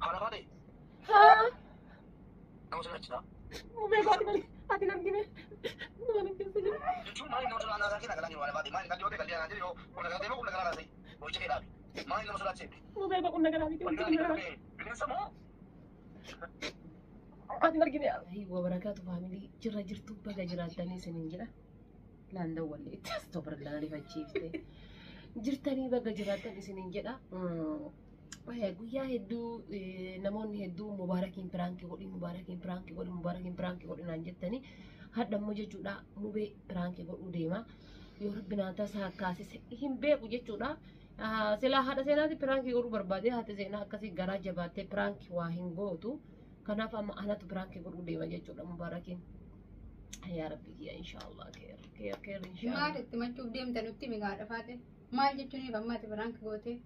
Haadha faatee Haa. nama sodaachisa. Mubee koo ati hin argine. Waan hin keessa jiru. Jechuun maali nama sodaa anaa keenya galaa jiru haadha faatee maali qalbii hootee qalbii anaa jiru yoo qonna galatee moo qonna galaa laasee boo'icha kee dhaabi. Maali nama sodaachise? Mubee koo qonna galaa miti wanti Wanti qonna galaa. bineensa moo? Ati hin argine. Wabarakaatu faamilii jirra jirtu baga jiraattanii isiniin jedha. Laan dawwallee itti as tobarlaan ariifachiifte. Jirtanii baga jiraattan isiniin jedha. Guyyaa hedduu namoonni hedduu mubaarakiin piraankii godhi mubaarakiin piraankii godhi mubaarakiin piraankii godhi naan jettanii hadha immoo jechuudha mubee piraankii godhuu deema. Yoo rabbi naa tasaa kaasise hin beeku jechuudha. Silaa haadha seenaati piraankii godhuu barbaade haati seenaa akkasii garaa jabaattee piraankii waa hin gootu. Kanaaf amma anatu piraankii godhuu deema jechuudha mubaarakiin. Yaa rabbi kiyya inshaallah keer keer keer inshaallah. Maal itti machuuf deemta nutti himi haadha faate? Maal jechuuniif amma ati piraank gootee?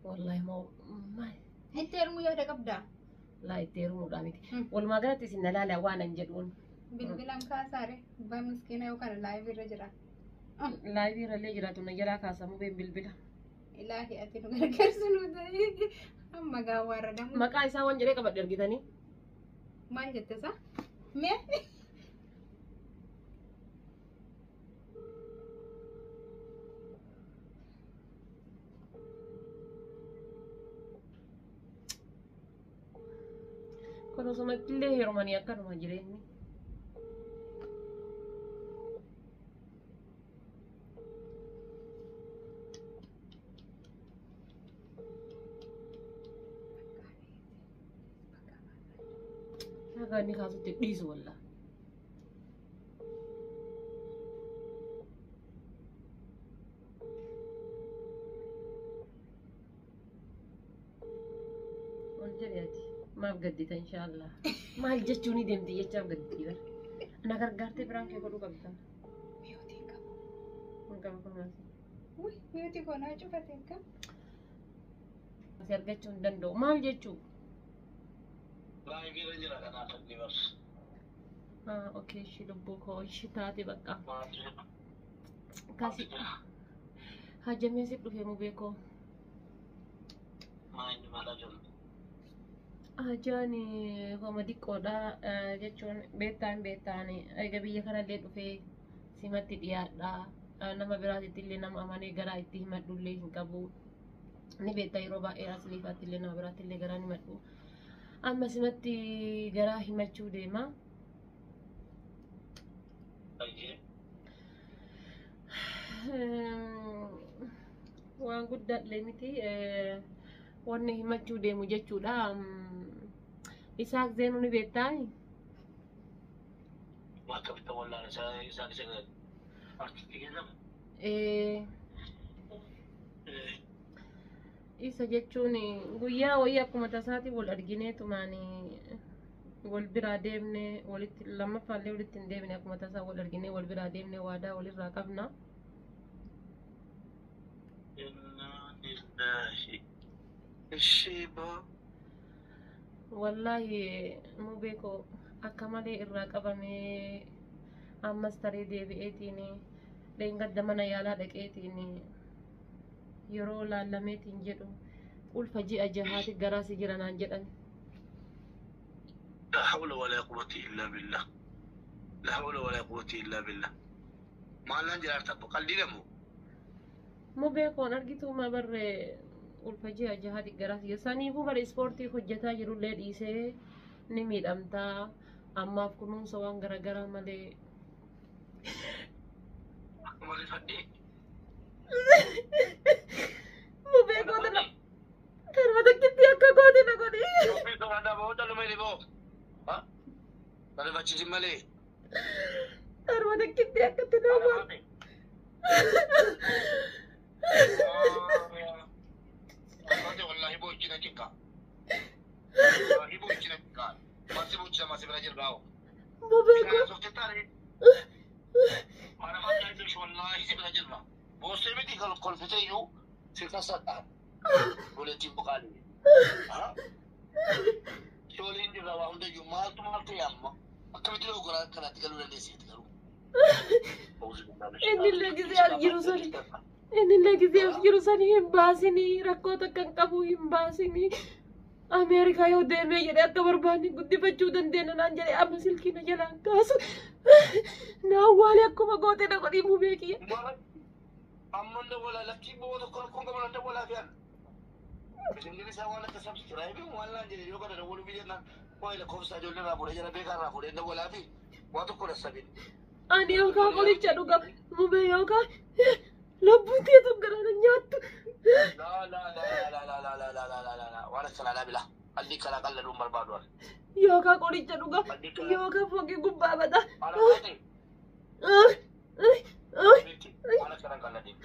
Wallahi moo maal Itti heerumuu yaada qabdaa? laa itti heerumuudhaa miti. Walumaa galatti isin na laala waan an jedhuun. Bilbilan kaasaare abbaa miskiina yookaan laayivii irra jira. Laayivii irrallee jiraatu na jalaa kaasamuu been bilbila. Ilaahi ati nu gargaarsu nu ta'e amma gaawwaarra damu. Maqaa isaa waan jedhee qabadhe argitanii. Maal jette isaa? Mee? Kun osumatti illee heerumanii akkanuma jireenyi. Akka inni kaasutti dhiisu wallaa. Ol jedhi ati. Maaf gaddita inshaallah. Maal jechuu ni deemti jechaaf gadditi bara. Na gargaartee biraan kee godhuu qabda. Miyuutiin qabu. Kun qaba kunuunsa. Wuy miyuutii koo naa cufate akka. Si argachuu hin danda'u. Maal jechuu? Laayivii irra jira kanaaf inni bar. Ah, okay, ishii lubbuu koo ishii taate bakka. Kasi hajamee si dhufe mubee koo. Maa inni maal ajaa'u? Hajaan homa diqqoodha jechuun beektaan beektaan egaa biyya kanallee dhufee simatti dhiyaadha. Nama biraatitti illee nama amanee garaa itti himadhullee hin qabu. Ni beektaa yeroo baay'ee asliifaatti illee nama biraatti illee garaa himadhu. Amma simatti garaa himachuu deema. Baay'ee. Waan guddaallee miti wanni himachuu deemu jechuudha. Isaak Zeenuu ni beektaa? Waa akkamitti wallaan isaa isaan isa artistii keessa. Isa jechuun guyyaa wayii akkuma tasaati wal argineetumaan wal biraa deemne walitti lammaffaallee walitti hin deemne akkuma tasaa wal arginee wal biraa deemne waadaa walirraa qabna. Innaa lillahi. Ishee boo. Wallaahi mubee koo akka malee irraa qabamee ammas taree deebi'eetiin dheengadda mana yaalaa dhaqeetiin yeroo laallameetiin jedhu ulfa ji'a jahaati garaa si jira naan jedhan. La hawla wala quwwata illa billah. La hawla wala quwwata illa billah. Maal naan jiraarta qalbii moo? Mubee koon argituu ma barree ulfa ji'a jahaati garaa si jira. Saniifuu bara ispoortii hojjetaa jirullee dhiisee ni miidhamtaa ammaaf kunuunsa waan garaagaraa malee. Akkuma rifadhee. Mubee koo tana karma takkitti akka goote na godhi. Dubbii kana dhaboo dhaluma inni boo. Ha? Rifachiisin malee. Karma takkitti akkatti na godhi. Wallahi boochi na cinqa. Wallahi boochi na cinqa. Masi boochi masi bira jirra hoo. Mubee koo. Mana mataa iddoo wallahi si bira jirra. Boossee miti kolfite iyyuu si kasadha. Boleettiin buqaali. Shooliin jirra waa hundayyuu maaltu maaltu yaamma. Akkamitti dogoggora kanatti galuu dandeesseeti garuu. Innillee gisee as jiru sani. Innillee gisee as jiru sani hin baasinii rakkoo takka hin qabu hin baasinii. Ameerikaa yoo deemee jedhee akka barbaanne guddifachuu dandeenya naan jedhee amma silkii na jalaan kaasu. Na awwaalee akkuma gootee na godhii mubee kiyya. Amma dawwala lakkii boo tokko rakkoon qabu nan dawwalaa fi an. Isin isaa waan akka sabskiraayibii waan naan jedhe yoo kana dawwaluu biyya naan waa lakkoofsa ijoollee irraa fuudhee jala beekaa irraa fuudhee dawwalaa fi waa tokko dassabin. Ani yookaan qoricha dhuga mubee yookaan lubbuun teetu garaana nyaattu. Laa laa laa laa laa laa laa laa laa laa laa laa waan akka laalaa bila qalbii karaa qalladuun barbaadu an. Yookaan qoricha dhuga yookaan foqii gubbaa bada. Waan akka ta'e waan akka qalladin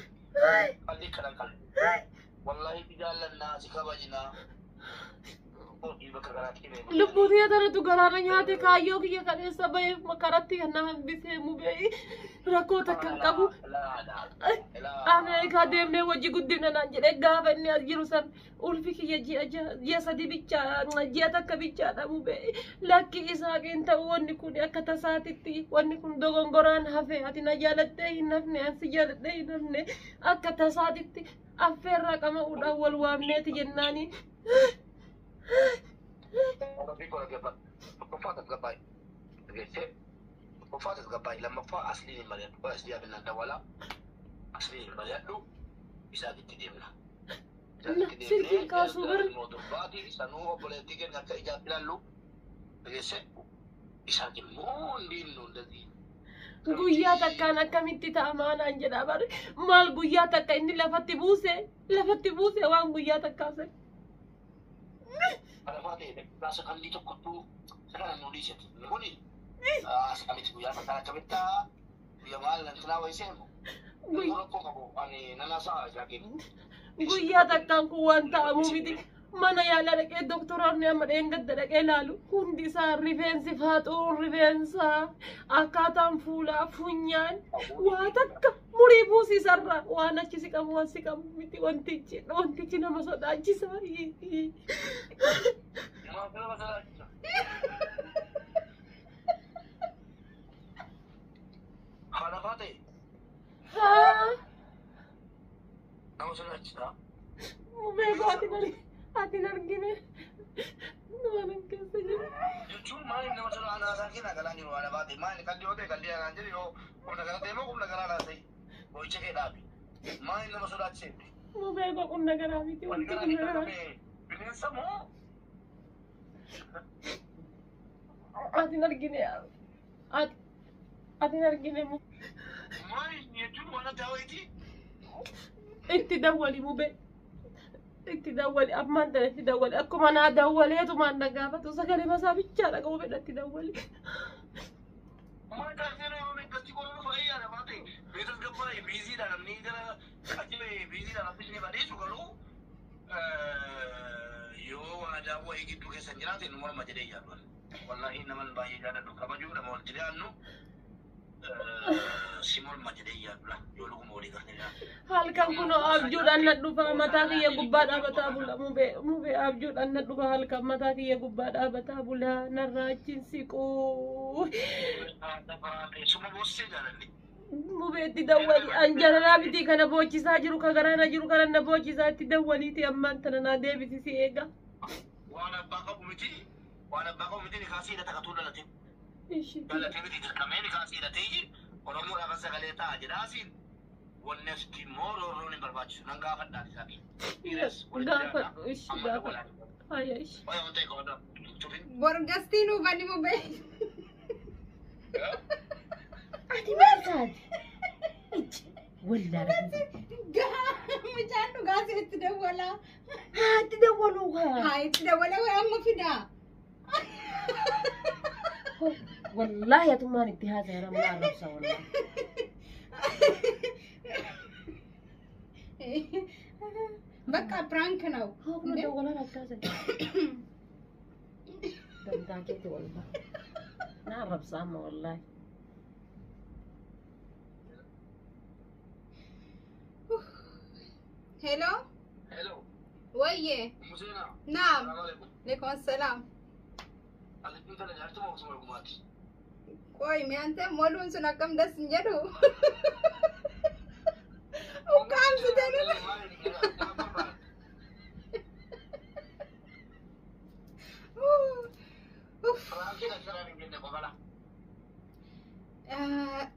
qalbii karaa qalladin. Wallahi jaallannaa si kabajnaa. Hojii bakka garaatti himee. Lubbuu tiyya tanatu garaana nyaate kaayyoo kiyya kaleessa bahee karatti na hambisee mubee rakkoo takka hin qabu. Ameerikaa deemnee hojii guddina naan jedhee gaafa inni as jiru san ulfi kiyya ji'a ji'a sadi bichaa ji'a takka bichaadha mubee lakki isaaqiin ta'u wanni kun akka tasaatitti wanni kun dogongoraan hafe ati na jaalattee hin hafne ansi jaaladhee hin hafne akka tasaatitti affeerraa qama'uudhaan wal waamneeti jennaani. Tokkoffaa tasgabbaa'e. Dhageessee tokkoffaa tasgabbaa'e lammaffaa asliin hin mari'adhu. Aslii yaadannaan dawwalaa asliin hin mari'adhu isaatitti deemna. Silkiin kaasuu bara. Mootummaati sanuu obboleettii keenya akka ijaatti ilaallu dhageessee isaan immoo hin እንደዚህ Guyyaa takkaan akkamitti ta'a maanaan jedha bare maal guyyaa takka inni lafatti buuse lafatti buuse waan guyyaa takkaa san. Alafaa ta'e daqiiqaa sakandii tokkottuu sakana nu dhiisete. Kuni asxamitti guyyaa takkaan akkamitti ta'a guyyaa maal nantinaa wayii seemu. Rakkoo qabu ani nana sa'a isaatiin. Guyyaa takkaan kun waan ta'amu miti. Mana yaalaa dhaqee doktoroonni amma dheengadda dhaqee laalu hundi isaa rifeensi faaxuun rifeensaa akkaataan fuulaa funyaan waa takka murii buusisarra waan achi si qabu waan si qabu miti wantichi wantichi nama sodaachisa. Maaf nama sodaachisa. Alafaa ta'e Haa nama sodaachisa. mubee ati ati argine waan keessa jiru. Jechuun maaliif nama sodaa anaasaa kenna galaan jiru alafaa ta'e maali qalli yoo ta'e qalli anaan jedhu yoo humna gara ta'e immoo humna garaa naasa'e boo'icha kee dhaabi. Maaliif nama sodaachise? Mubee qonna garaa miti Wanti wanti garaa kun ni garaa. qaqqabe bineensa moo Ati argine ati ati argine maali jechuun waan addaa wayitii? itti dawwali mubee. Itti dawwali ammaan tana itti dawwali akkuma naa dawwaleetumaan na gaafatu sagalee masaa bichaa dhaga'uu fedha itti dawwali. Maal taasisee yeroo meeqatti qorru fa'ii alafaa ta'e beekas gabbaa'e biiziidha namni gara achi biiziidha namni isin badheessu garuu yoo waadaa wayii gidduu keessan jiraate nu morma jedhee yaadu. Wallaahi naman baay'ee jaalladhu kabajuu nama wal jiraannu si morma jedhee yaadu yoo luguma walii galtee jiraate. Halkan kun abjuudhaan na dhufa mataa kiyya gubbaa dhaabataa bula mubee mubee abjuudhaan na dhufa halkan mataa kiyya gubbaa dhaabataa bula narraa achiin siquu. Suma boossee jaalalli. Mubee itti dawwali an jaalalaa miti kana boochisaa jiru ka garaana jiru kana na boochisaa itti dawwaliiti ammaan tana naa deebisisi eega. Waan abbaa qabu miti waan abbaa qabu miti ni kaasii hidhata katuu dhalate. Ishi. Dhalatee miti dirqamee ni kaasii hidhatee Oromoodhaaf sagalee ta'a jedhaasiin wanni asitti immoo roorroon hin barbaachisu nan gaafadhaan isaatiin. Gaafadhu ishi gaafadhu. Haya ishi. Waa'ee waan ta'e qabadha. Cufin. Borgastii nuu bani mubee. Ati maal taate? Wallaahi. Mucaan dhugaa itti dawwalaa. Haa itti dawwaluu haa. Haa itti dawwala wayi amma fidaa. Wallaahi atummaan itti haasa'e nama arrabsa wallaahi. በቃ ፕራንክ ነው። Haa kun dawwalaan akkaasa. Dantaa keeti wallaahi. Na arrabsa amma wallaahi. ሄሎ Hello. ወዬ Museenaa. ናም Salaamu alaikum. ሌኩም ሰላም። Alaikum sana jaartuma osuma dhugumaati. ቆይ ሚያንተ ሞሉን sun akkam das hin jedhu ukkaamsitee.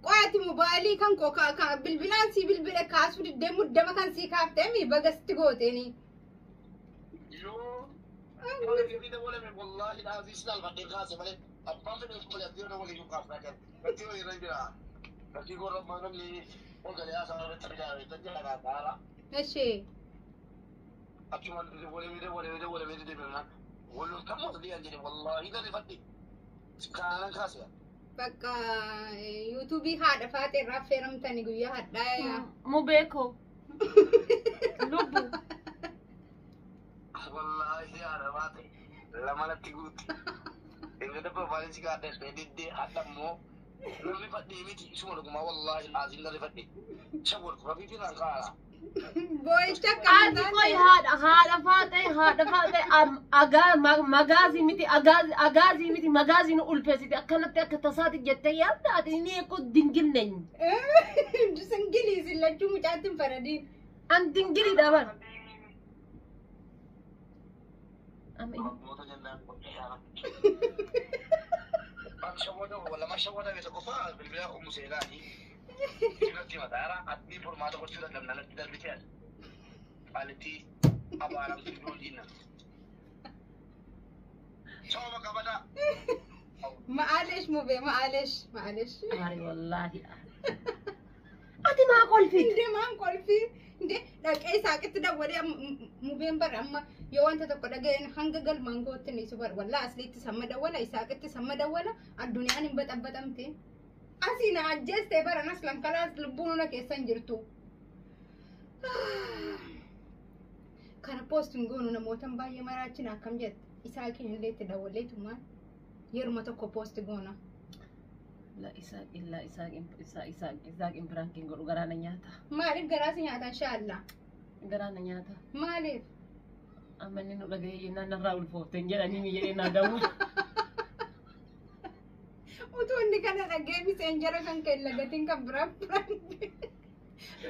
Qo'aati mobaayilii kan koo bilbilaan sii bilbile kaasuu diddee muddama kan sii kaaftee mi bagasti gooteeni. Yoo wallahi dhaabbii alfadhee kaase malee abbaan fedhe uffata yoo waliin kaafnaa kan gatii wayii irra jira. Gatii gorra namni ol galee haasaa irratti argaa jira kaara. Eshee. Achuma walii walii walii deebiin wal kan mootii jedhe wallahi gadi fadhe kaanan kaase. Bakka yuutuubii haadha faaxee irraa affeeramtani guyyaa hadhaa. Mubeeko. Lubbu. Wallahi haadha faaxee lamanatti guutti. Inni dabba baalinsi gaadha diddee hadha immoo lolli fadhee miti isuma dhugumaa wallahi aziin lolli fadhee. Shawwal rafiitiin aan kaara. Boo'icha Ati qoy haadha faaxee agaa magaazii miti agaazii miti magaazii nu ulfeessite akkanatti akka tasaati jettee yaadda ati ni eekoo dingilneen. Singilii sillachuu mucaatti hin faradiin. An dingiliidha bar. Amma inni Moota jennaan lama shawwata beesa qofaa bilbila umu seenaati. Irratti mataara adii furmaata gochuu dadhabna natti darbite ati. Qaalitti abaaramtu iddoo diina. Sooma qabata. Ma'aalesh mubee ma'aalesh ma'aalesh. Ari wallaahi. Ati maa kolfiti? Indee maan kolfii indee dhaqee isaaqitti dawwalee mubeen bara amma yoo wanta tokko dhaga'een hanga galmaan gootti ni subar wallaa asliitti samma dawwala isaaqitti samma dawwala addunyaan hin baxabbaxamte. Asii na ajjeeste bara nas lankalaas lubbuun una keessa hin jirtu. Kana poost hin goonu namootan baay'ee maraachina akkam jette isaaqiin illee itti dawwaleetumaan yeruma tokko poost goona. La isaaqin la isaaqin isaaqin piraankiin godhu garaana nyaata. Maaliif garaasi nyaata inshaallaa? Garaana nyaata. Maaliif? Amma inni nu dhaga'ee jennaan narraa ulfoofteen jedhanii mi jedhee naa dawwa. Utuu inni kana dhaga'ee miseenjara kan kee lagatiin kan biraa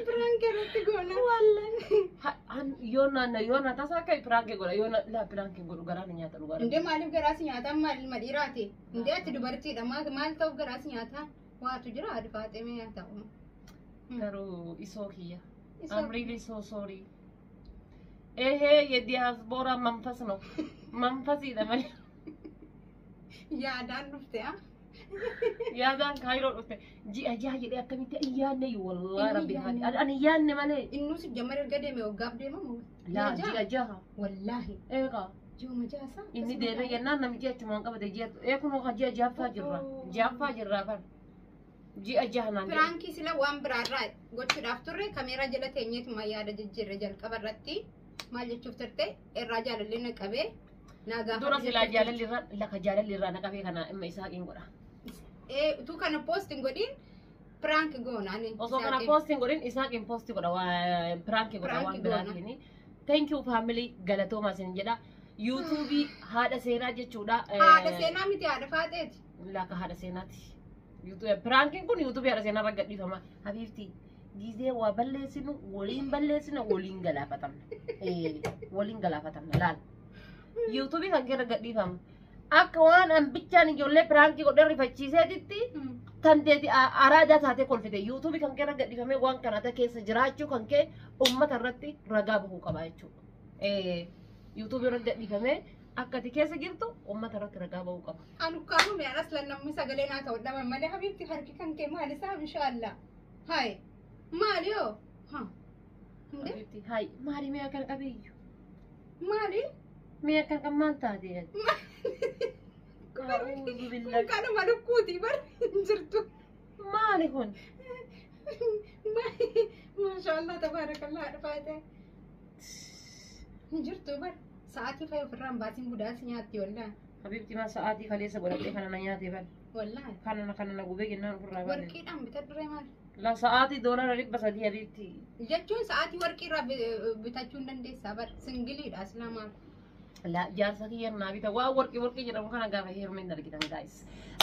biraan irratti goona. Yoo na tasaa akka piraankii godha yoo na laa piraankii godhu garaana nyaata dhugaa. Indee maaliif garaasi nyaataan maal ilma dhiiraati? Indee ati dubartiidha maal ta'uuf garaasi nyaataan? Waatu jira haadha faaxee mee haa ta'u. Garuu isoo kiyya. I'm really so sorry. Ehee የዲያስፖራ መንፈስ ነው መንፈስ malee. Yaadaan dhufte haa? Yaadaan kaayiroo dhufte ji'a jaha jedhee akkamitti hin yaadne wallahi rabbi haadhi ani hin yaadne malee. Innus jammar erga deeme waggaaf deemamu. Laa ji'a jaha. Wallaahi. Eegaa. Ji'uma jaha. Inni deemee jennaan namichi achumaan qabate ji'a eekunoo ka ji'a jahaffaa jirra jahaffaa jirraa kan ji'a jaha naan jedhe. Piraankii sila waan biraarraa gochuudhaaf turre kameeraa jala teenyeetuma yaada jijjiirre jalqaba irratti maal jechuuf turte irraa jaalalli na qabee naa gaafa. Dura silaa jaalalli irraa laka jaalalli irraa na qabee kana imma isaaqiin godha. Utuu kana poost hin godhin piraank goona ani. Osoo kana poost hin godhin isaaqiin poost godha waan piraank godha waan biraatiin. Thank you family galatoomaa isin jedha. Yuutuubii haadha seenaa jechuudha. Haadha seenaa miti haadha faaxeeti. Laka haadha seenaati. Piraankiin kun yuutuubii haadha seenaa irra gadhiifama. Habiibti gizee waa balleessinu waliin balleessinu waliin galaafatamna. Waliin galaafatamna laal. Yuutuubii kan keerra gadhiifama. Akka waan an bichaan ijoollee piraankii godhee rifachiiseetitti tanteeti araadaa taatee kolfite. Yuutuubii kan keerra gadhiifamee waan kana keessa jiraachuu kan kee uummata irratti ragaa bahuu qaba jechuudha. Yuutuubii irratti gadhiifamee akka ati keessa jirtu uummata irratti ragaa bahuu qaba. Anu kaanuma aslan namni sagalee naa ta'u dhaban malee habiibti harki kan kee maal isaa inshaallaa. Hayi maali yoo? Habiibti hayi maali mi'a kan qabeeyyu? Maali? Mi'a kan kan maal taate? Kun kanuma lukkuutii bar hin jirtu. Maali kun? Maashaallah tabaarakallah dhufaate. Hin jirtu bar sa'aatii fa'i ofirraan baasiin budaas nyaatti wallaahi. Habiibti maa sa'aatii kaleessa godhadhee kana na nyaate bar. Wallaahi. Kana na gubee jennaan ofirraa baale. Warqiidhaan bitadhu maal? La sa'aatii $300 habiibti. Jechuun sa'aatii warqiirraa bitachuu hin dandeessaa bar singiliidha islaamaa. La jaarsa kiyya naa bita waan warqii warqii jedhamu kana gaafa heerumeen argitan guys.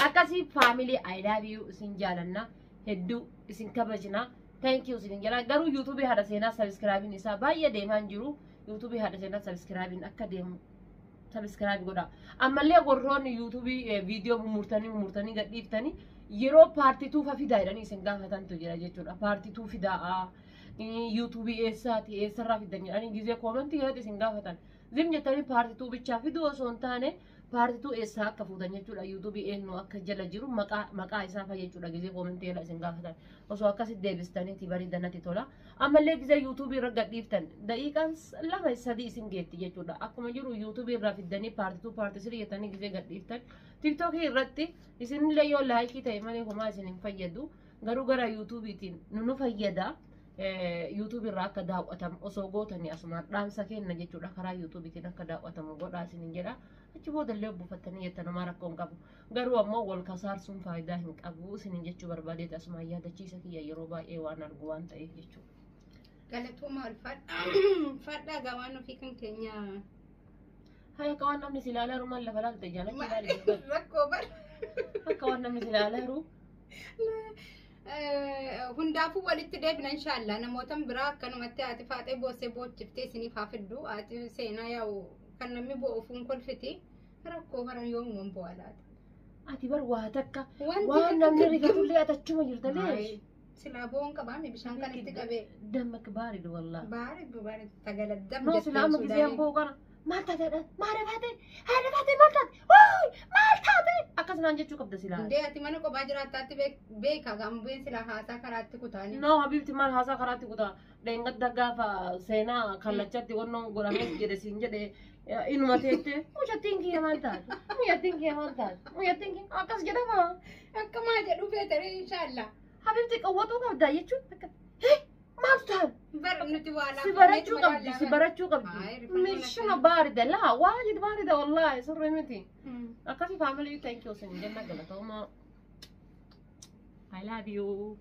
Akkasii family I love you isin jaalanna hedduu isin kabajna. Thank you isin jedha garuu yuutuubii haadha seenaa sabiskiraabiin isaa baay'ee deemaa hin jiru. Yuutuubii haadha seenaa sabiskiraabiin akka deemu Subscribe godhaa. Ammallee warroonni YouTubeii viidiyoo mummurtanii mummurtanii gadhiiftanii yeroo part two fa fidaa jedhanii isin gaafatantu jira jechuudha. Part two fidaa, YouTubeii eessaati, eessarraa fidan jedhanii gizee commentii irratti isin gaafatan. Zim jettanii part two bichaa fiduu osoo hin taane, part two eessaa akka fuutan jechuudha. YouTubeii eenyu akka jala jiru, maqaa isaa fa'a jechuudha, gizee commentii jala isin gaafatan. Osoo akkasitti deebistaniiti bareeda natti tola. Ammallee gizee YouTubeii irra gadhiiftan daqiiqaan 2, 3 isin geetti jechuudha. Akkuma jiru YouTubeii irraa fiddanii part two, part three jettanii gizee gadhiiftan TikTokii irratti isinillee yoo likeii ta'e malee homaa isin hin fayyadu. Garuu gara YouTubeiitiin nu fayyada. YouTubeii irraa akka daawwatamu osoo gootanii asumaan dhaamsa kenna jechuudha. Karaa YouTubeiitiin akka daawwatamu godhaa isinin jedha. Achi boodallee buufattanii jettan homaa rakkoo hin qabu. Garuu ammoo wal kasaarsuun faayidaa hin qabu isinin jechuu barbaadeeti, asumaan yaadachiisa kiyya yeroo baay'ee waan argu waan ta'eef jechuudha. Galatooma, ulfaadhaa gawaan ofii kan keenya. Haa, akka waan namni si ilaalaa jiru maal lafa laalte jaalatti ilaali. Rakkoo bara. Akka waan namni si ilaalaa jiru. Hundaafuu walitti deebina inshaallah. Namoota biraa akkanumatti haati faaxee boossee boochiftee isiniif haa fiddu. Haati seenaa yaa'u kan namni bo'uuf kolfiti. Rakkoo bara yoomuman bu'aa laata? Ati bar waa takka Wanti waan takka namni rifatullee ati achuma jirta leesh. Silaa bo'oon qabaame bishaan kanatti qabee. Dammak baaridu wallah. Baari baari tagaladdam. No, sila amma gisee amboo kana maal taate, maal taate, haadha taate, maal taate, waay maal taate akkas naan jechuu qabda silaa. Hundee ati mana kophaa jiraattaatti beeka gambeen silaa haasaa karaatti kutaanii. No habibti, maal haasaa karaatti kutaa? Dheengadda gaafa seenaa kallachatti wannoo godhamees jedhe siin jedhe, inuma teette, "Mucattiin kiyya maal taate, mucattiin kiyya maal taate, mucattiin kiyya," akkas jedhama. Akka maa jedhu feetare inshaallah. Habibti, qawwatuu qabda jechuun akka hee maaltu taate? Bar nuti waa Si barachuu qabdi, si barachuu Ay, qabdi. rifannoon Mishuma baarida laa waajid baarida wallahi sirri miti. Akkasi family, thank you sin jenna, galatooma. I love you.